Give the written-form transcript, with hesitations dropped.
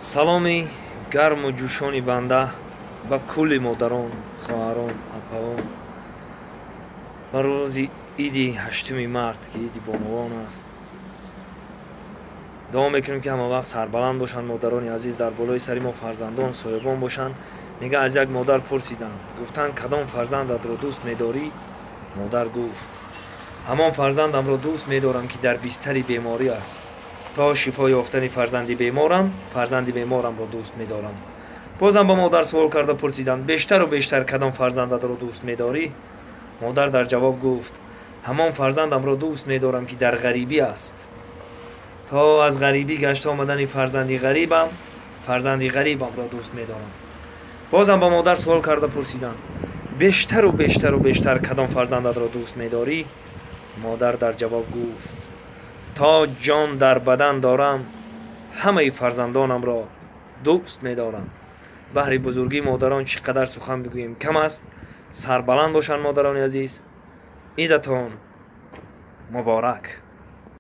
Саломи гарму ҷӯшони банда ба кулли модарон, хоҳарон, апаон ба рӯзи иди 8 март, ки иди бонувон аст. Дуо мекунем, ки ҳама вақт сарбаланд бошанд модарони азиз, дар болои сари мо фарзандон соҳибон бошанд. Мега, аз як модар пурсиданд, гуфтанд: «Кадом фарзандатро дӯст медорӣ?» Модар гуфт: «Ҳамон фарзандамро дӯст медорам, ки дар бистари беморӣ аст. То шифо ёфтани фарзанди беморам, фарзанди беморамро дӯст медорам». Бозам ба модар суол карда пурсиданд: «Бештару бештар кадом фарзандатро дӯст медорӣ?» Модар дар ҷавоб гуфт: «Ҳамон фарзандамро дӯст медорам, ки дар ғарибӣ аст. То аз ғарибӣ гашта омадани фарзанди ғарибам, фарзанди ғарибамро дӯст медорам». Бозам ба модар суол карда пурсиданд: «Бештару бештару бештар кадом фарзандатро дӯст медорӣ?» Модар дар ҷавоб гуфт: «То ҷон дар бадан дорам, ҳамаи фарзандонамро дӯст медорам». Баҳри бузургии модарон чӣ қадар сухан бигӯем, кам аст. Сарбаланд бошанд модарони азиз. Идатон муборак.